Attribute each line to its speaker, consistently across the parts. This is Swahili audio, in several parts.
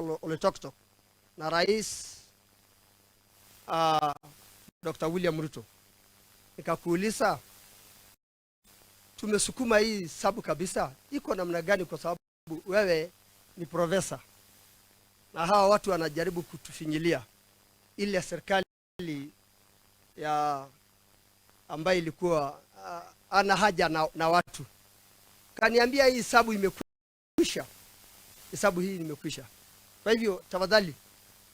Speaker 1: kutoka Oloitoktok na Rais Dr. William Ruto, nikakuuliza tumesukuma hii hesabu kabisa, iko namna gani? Kwa sababu wewe ni profesa na hawa watu wanajaribu kutufinyilia ile serikali ya ambayo ilikuwa ana haja na watu. Kaniambia hii hesabu imekwisha, hesabu hii imekwisha. Kwa hivyo tafadhali,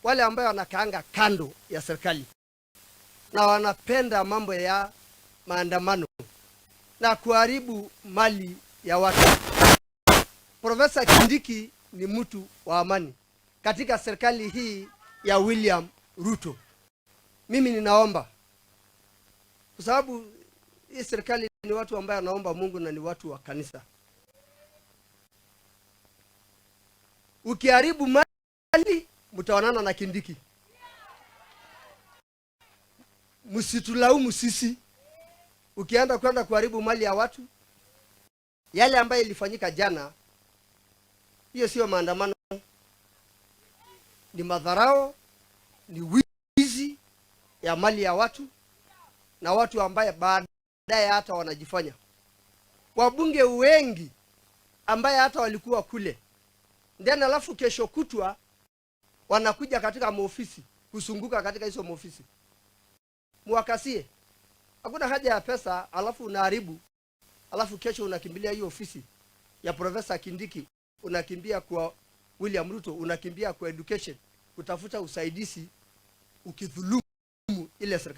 Speaker 1: wale ambayo wanakaanga kando ya serikali na wanapenda mambo ya maandamano na kuharibu mali ya watu, Profesa Kindiki ni mtu wa amani katika serikali hii ya William Ruto. Mimi ninaomba, kwa sababu hii serikali ni watu ambaye wanaomba Mungu na ni watu wa kanisa. Ukiharibu mali mtaonana na Kindiki. Msitulaumu sisi. Ukienda kwenda kuharibu mali ya watu, yale ambayo ilifanyika jana, hiyo sio maandamano, ni madharao, ni wizi ya mali ya watu na watu ambaye baadaye hata wanajifanya wabunge wengi ambaye hata walikuwa kule then, alafu kesho kutwa wanakuja katika maofisi kusunguka katika hizo maofisi. Mwakasie, hakuna haja ya pesa, alafu unaharibu, alafu kesho unakimbilia hiyo ofisi ya Profesa Kindiki, unakimbia kwa William Ruto, unakimbia kwa education kutafuta usaidizi, ukidhulumu ile serikali.